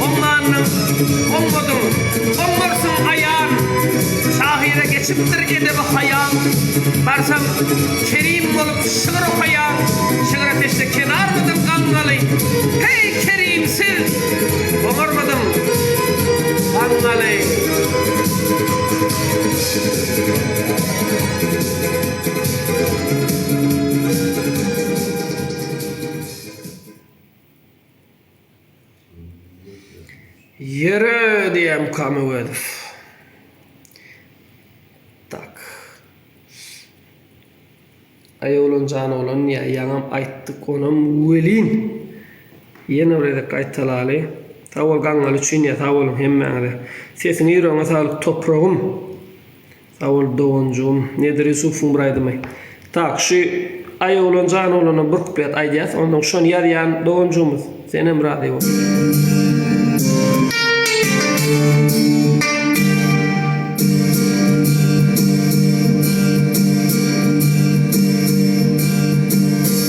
Oňlandyň, oňmadyň, oňmarsyň aýan, Şahyra geçipdir edebi haýaň. Barsaň, Kerim bolup şygyr okaýaň, Şygyra teşne kenarmydyň gaňňaly? Heý, Kerimsiz, oňarmydyň gaňňaly? Ýöre diýýär Mukam Öwezow. Tak. Aý oglan jan oglan diýýär. Ýaňam aýtdyk onam welin. Ýene bir gezek gaýtalaly. Sag bol Gaňňaly üçin diýýär. Sag boluň hemmäňize. Sesiňe ýüregiňe saglyk topragym. Sag bol doganjygym. Nedir Ýusufowyň bir aýdymy. Tak şu Aý oglan jan oglana bir kuplet aýdýas onsoň şony ýazýan doganjygymyz senem razy bol.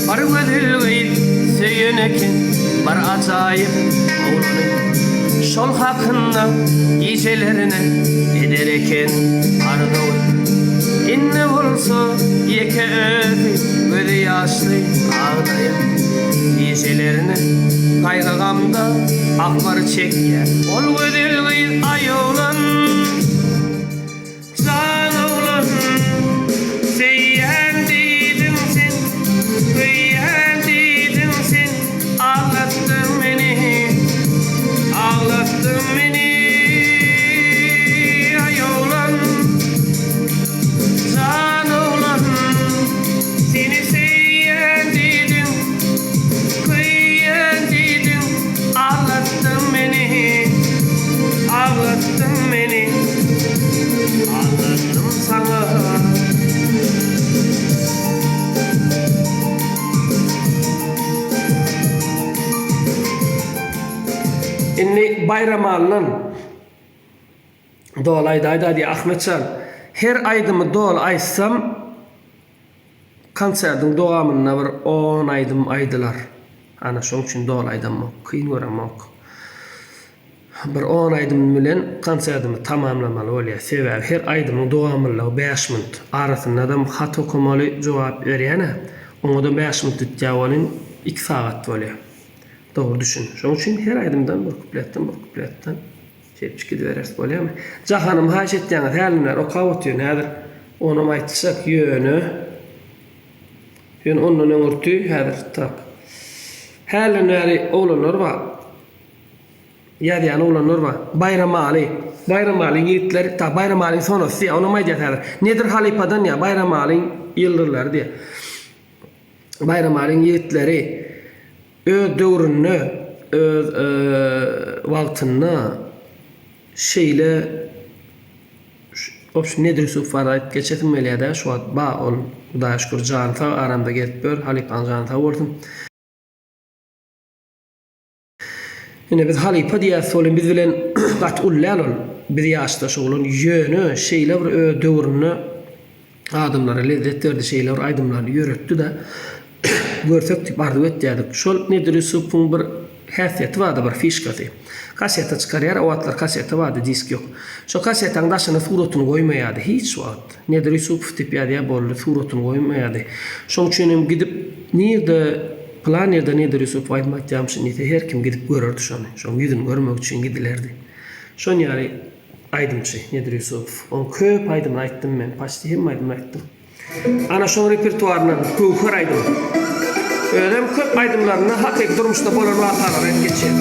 Bir gözel gyz söýen eken bir ajaýyp oglany. Şol hakynda gijelerine eder eken arzuwy. Indi bolsa ýeke özi gözi ýaşly aglaýar. Gijelerine gaýgy-gamda ahmyr çekýär. Ol gözel gyz aý oglan. Jan oglan, söýýän diýdiň sen, Söýýän diýdiň sen, Aglatdyň meni, Aglatdyň meni, aý oglan. Jan oglan, seni söýýän diýdiň, Köýýän diýdiň, Aglatdyň meni, Aglatdyň meni. Aldandım saňa. Indi Baýramalydan doly aýdaýda diýýär Ahmetjan. Her aýdymy doly aýtsam konsertiň dowamynda bir on aýdym aýdylar. Ana şoň üçin doly aýdamok, kyn göremok. Bir on aýdym bilen konsertimi tamamlamaly bolýar. Sebäbi her aýdymyň dowamlylygy bäş minut. Arasyndadam hat okamaly, jogap berýän-ä. Oňa-da bäş minut gitýär welin, iki sagat bolýar. Dogry düşün. Şonuň üçin her aýdymdan bir kupletden, bir kupletden şeýdip gidibereris bolýarmy? Jahanym haýyş etýäňiz, hälden bäri okap otyryn. Häzir onam aýtjak, ýöne Ýöne ondan öňürti häzir tak. Hälden bäri oglanlar bar. Ýazýan oglanlar bar. Baýramaly. Baýramalyň ýigitleri, ta Baýramalyň sonasy diýýär, onam aýdýar häzir. Nedir halypadan ýa Baýramalyň ýyldyzlary diýýär. Baýramalyň ýigitleri öz döwründe, öz wagtynda şeýle Obşim Nedir Ýusup barada aýdyp geçesim gelýär-dä şu wagt ba ol Hudaýa şükür jany sag aramda gezip ýör halypaň jany sag bolsun. Ine biz halypa diýýäs welin biz bilen gaty uly däl ol. Biz ýaşdaş oglan ýöne şeýle bir öz döwründe adamlara lezzet berdi şeýle bir aýdymlaryny ýöretdi-de görsek diýip arzuw etýärdik. Şol Nedir Ýusupyň bir häsiýeti bardy bir fişkasy. Kaseta çykarýar o wagtlar kaseta bardy disk ýok. Şo kasetaň daşyna suratyny goýmaýardy hiç wagt. Nedir Ýusupow diýip ýazýar boldy suratyny goýmaýardy. Şoň üçin hem gidip nirde pylan ýerde Nedir Ýusupow aýdym aýtýarmyşyn diýse her kim gidip görerdi şony. Şoň ýüzüni görmek üçin gidilerdi. Şon ýaly aýdymçy Nedir Ýusupow. Oň köp aýdymyny aýtdym men paçti hemme aýdymyny aýtdym. Ana şoň repertuaryndan Göwher aýdymy. Özem köp aýdymlarynda hakyky durmuşda bolan wakalary aýdyp geçýär.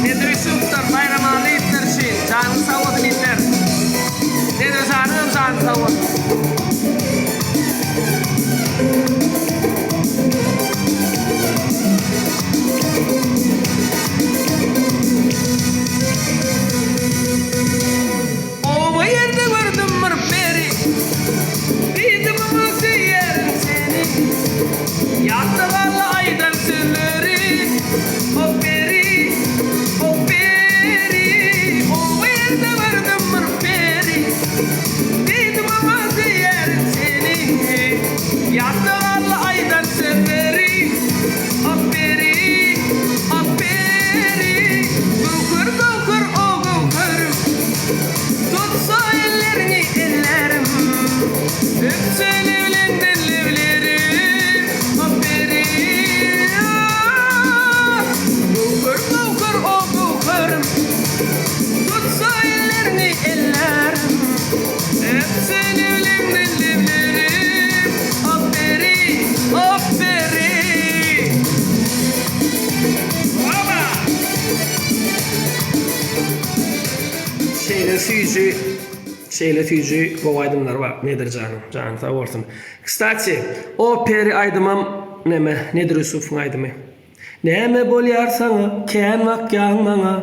Nedir Ýusupdyr, Baýramaly ýigitler üçin janyňyz sag bolsun ýigitler. Nedir janyňam jany sag bolsun. Oba ýerde gördüm bir. süýji, şeýle süýji gowy aýdymlary bar Nedir janyň. Jany sag bolsun. Kstati, O peri aýdymam neme Nedir Ýusufowyň aýdymy. Näme bolýar saňa, kän bakýaň maňa.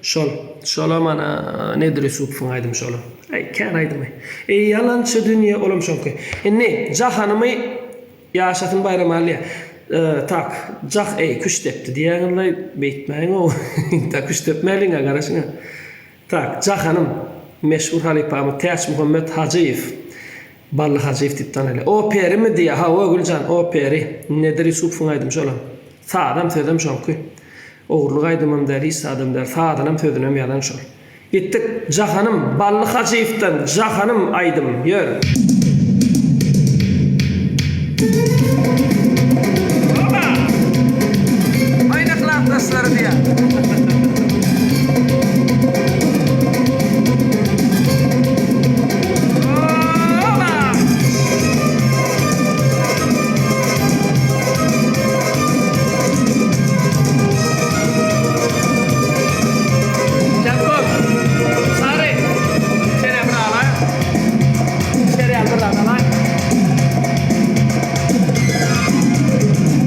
Şol, şolam ana Nedir Ýusupowyň aýdymy şolam. Aý, kän aýdymy. Eý ýalançy dünýe olam şoňky. Indi Jahanymy Ýaşasyn Baýramaly tak jah eý küşt depdi diýýäňizlaý beýtmäýiňow intä küşt depmäliňä garaşyňa tak Jahanym meşhur halypamyz Täçmuhammet Hajyýew Bally Hajyýew diýip tanalýar o perimi diýýär hawa Güljan o peri Nedir Ýusupowyň aýdymy şolam sazam sözem şoňky ogurlyk aýdymam däl hiç zadam däl sazynam sözünem ýazan şol. Gitdik Jahanym Bally Hajyýewden Jahanym aýdym ýör. Oba! Aýna klasdaşlary diýýär. Oba! Ýakob, Sary, içeriä bir alaý. Içeriä bir alaý.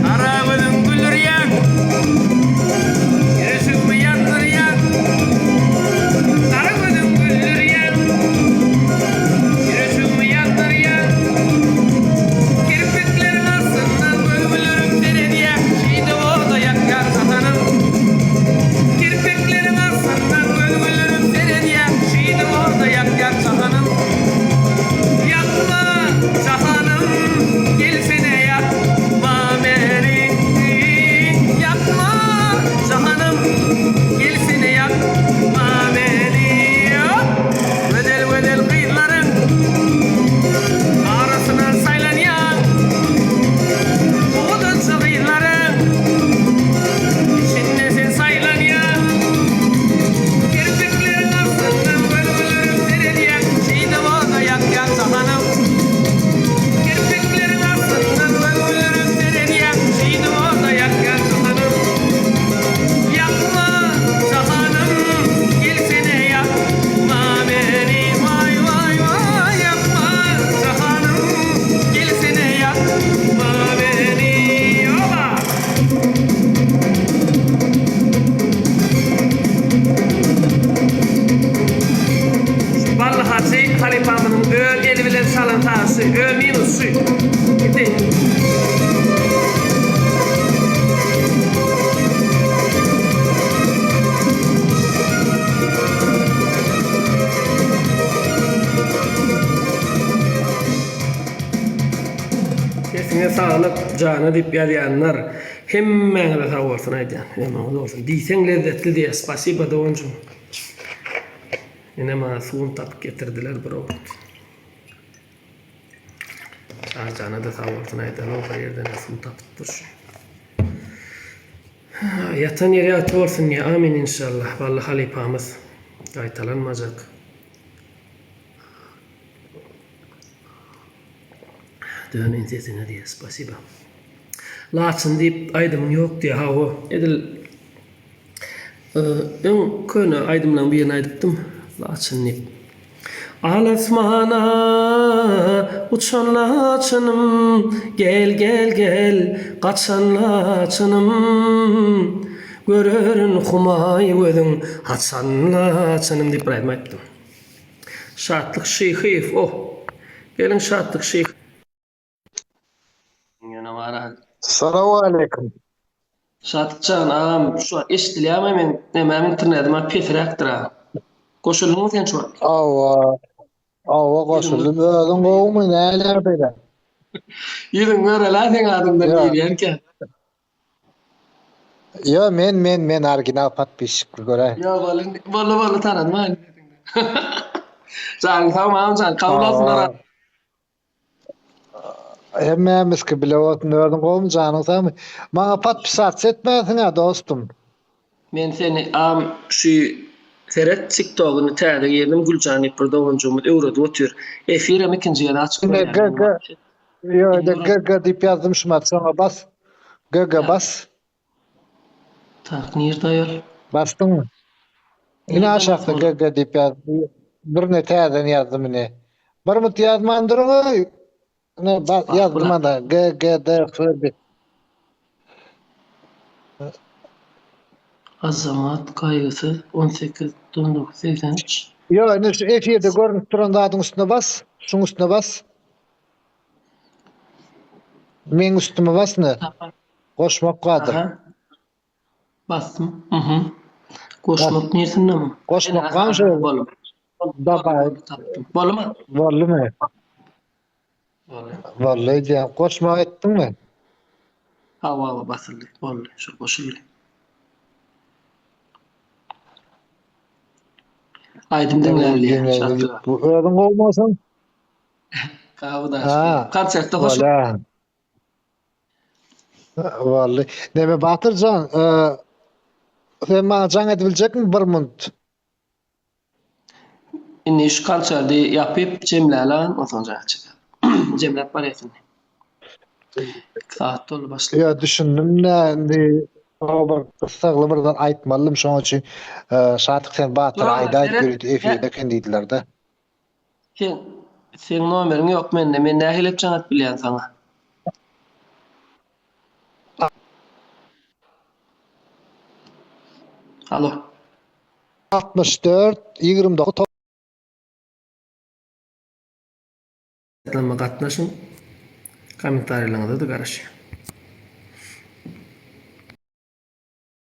Gara gözüň güldürýäň, Ýüreşigimi ýandyrýaň. Gara gözüň güldürýäň, Ýüreşigimi ýandyrýaň. Kirpikleriň astyndan gözgülerim seredýär, Şeýdip oda ýakýan jahanym. Kirpikleriň astyndan gözgülerim seredýär, Şeýdip oda ýakýan jahanym. Ýakma, jahanym, gelsene ýakma meni. Ýakma, jahanym, gelsene ýakma meni. Gözel-gözel gyzlaryň arasyndan saýlanýan owadanja gyzlaryň içinde sen saýlanýaň. Kirpikleriň astyndan gülgülerim seredýäň, şeýdip oda ýakýaň jahanym. Kirpikleriň astyndan gülgülerim seredýäň, şeýdip oda ýakýaň jahanym. Ýakma, jahanym, gelsene ýakma meni, waý, waý, waý, ýakma, jahanym, gelsene ýakma meni, oba! Şu Bally Hajy halypamyzyň öz eli bilen çalan sazy şu, ö minus şu. Gitdi. Sesiňe saglyk jana diýip ýazýanlar hemmäňize sag bolsun aýdýan. Ömrüňiz bolsun. Diýseň lezzetli diýýär. Spasiba doganjygym. Ine maňa suwuny tapyp getirdiler bir owurt. Çarjana-da sag bolsun aýdaly, bir ýerden suw tapypdyr şu. Ýatan ýeri ýagty bolsun diýýär. Amin inşallah. Bally halypamyz gaýtalanmajak. Döneýin sesiňe diýýär. Spasiba. Laçyn diýip aýdymyň ýok diýýär. Hawa, edil Öň köne aýdymlaň birini aýdypdym, Laçyn diýip. Al asmana uçan laçynym, Gel, gel, gel, gaçan laçynym. Görerin humaý gözüň açan laçynym diýip bir aýdym aýdypdym. Şatlyk Şyhyýew, oh! Geliň Şatlyk Şyhy. Ýöne bar-a. Salowaleýkim. Şatlyk jan agam şu wagt eşidilýärmi men nämäm internetim az pesräkdir a. Goşuldyňmy sen şu wagt? Hawa. Hawa goşuldym. Özüň gowumy näle ýagdaýda? Ýüzüň görel-ä seň adyňdan girýänkä. Ýo men men men original podpisçikli göräý. Ýo boldy boldy boldy tanadym a indi sesiňden. Janyň sagmy agam jan kabul bolsun Hawa. Hemmämizki bile bolsun özüň gowumy janyň sagmy maňa podpisatsa etmänsiňä dostum. Men seni am şu seret tiktogyny täze girdim Güljan diýip bir doganjygymyz öwredip otyr. Efirem ikinji gezek açyp Ine görýän. GG Ýo ine GG diýip ýazdym şumat şoňa bas. GG bas. Tak nirde aýol? Basdyňmy? Ine Nirde aşakda basmaly? GG diýip ýaz. Birine täzeden ýazdym ine. Bir mut ýazman duruň-oý. Ine ýazdym ana G G D F B. Azamat Gaýgysyz 18 19 83. Ýok ine şu efirde görünip duran zadyň üstüne bas. Şuň üstüne bas. Meň üstüme bas ine. Goşmak bardyr. Basdym. Mhm. Goşmak nirsindemi? Goşmak barmy şo? Boldy. Dabay. Tapdym. Boldumy? Boldumy? Boldy. Boldy diýýän. Goşmak etdiňmi? Hawa, hawa basyldy. Boldy. Şo goşuldy. Aýdym diňläli diýýär. Şatlyga. Özüň gowy bolsaň? Gawy daş. Konsertde hoş. Wally. Neme Batyrjan, e, sen maňa jaň edip biljekmi bir munt? Indi şu konserti ýapyp jemläli, onsoň jaň etjek. Jemläp barýas indi. 2 sagat boldy başlap. Ýa düşündim-de indi o bir gyssagly bir zat aýtmalydym şoň üçin e, Şatyk sen Batyr aýdaý ýörite efirde eken diýdiler-de. Sen seň nomeriň ýok mende men nähili jaň edip bilýän saňa. Alo. 64 29 Ýatlama gatnaşyň. Kommentariýalaryňyza-da garaşýan.